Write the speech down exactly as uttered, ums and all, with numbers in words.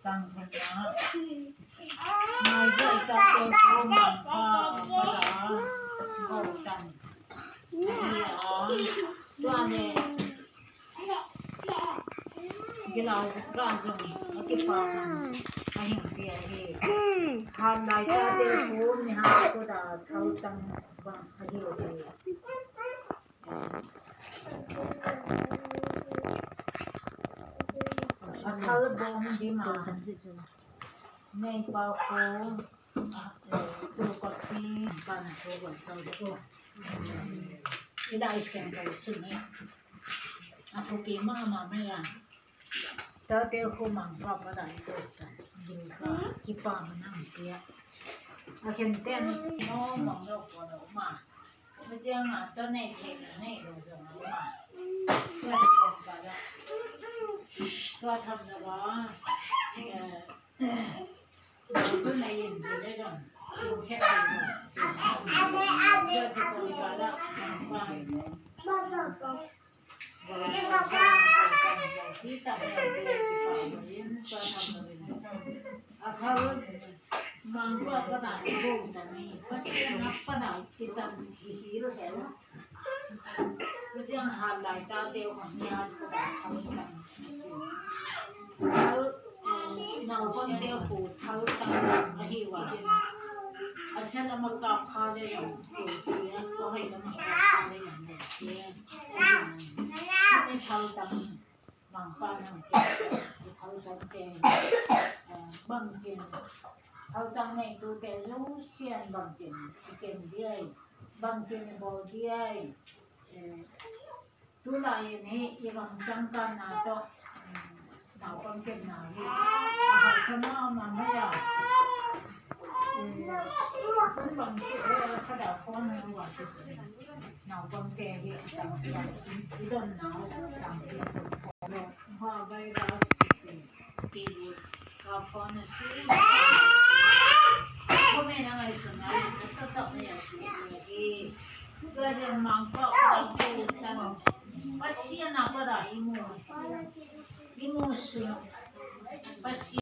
Tang thum na. Mai ja ita te ko ma pa pa da. Ko tang. Ai a. Tua ne. Gila ka jong. Aki pa. Ahin pi ahi. Han lai ta te ko ni ha ko da thau tang ba ahi. Athal bom dima. Nei pa ko, eh, tu ko pi, pa na ko ko so de ko. Ila isen ko suni. Aku pi ma ma me la. Ta te ko mang pa pa dai ko ta. Gil ka, ki pa ma nang pia. Aken ten, no mang lo ko lo ma. Mujang a to nei thei na nei lo jong a ma. Tua ni kong pa la. Tua tham na ba. Eh, tu nei in tu le jong. Tu khe ai lo. Tua ni kong pa la. Pa. Akhal mangpa pana ibo tani, Pathen a pana itam ihil hen. Pathen halai tate hon ni a pana khal tam. Khal, eh, naopan te hu khal tam ahi uva. Asen ama kap kha le jong, ko sia, ko hai lama kap kha le jong, ko sia. Ni thal tang, mangpa nang te, thal tang te, eh, bang chin, thal tang nei tu te, lu sian bang chin, i ken diai, bang chin i bol diai, eh, tulai in hi, i bang chang kan na to, mm, Naopan kemna hi. Ahal sana ama maya. Kun bang ki, eh, kada phone na wa ki. Naopan te hi tang ya. I don na tang ki. Ha virus ki. Ki ka phone na si. Ko me na ngai sana. Sa ta me ya si. Ki. Ka de mang pa ko ta. Pasian a pa da i mo. Imu sunu. Pasi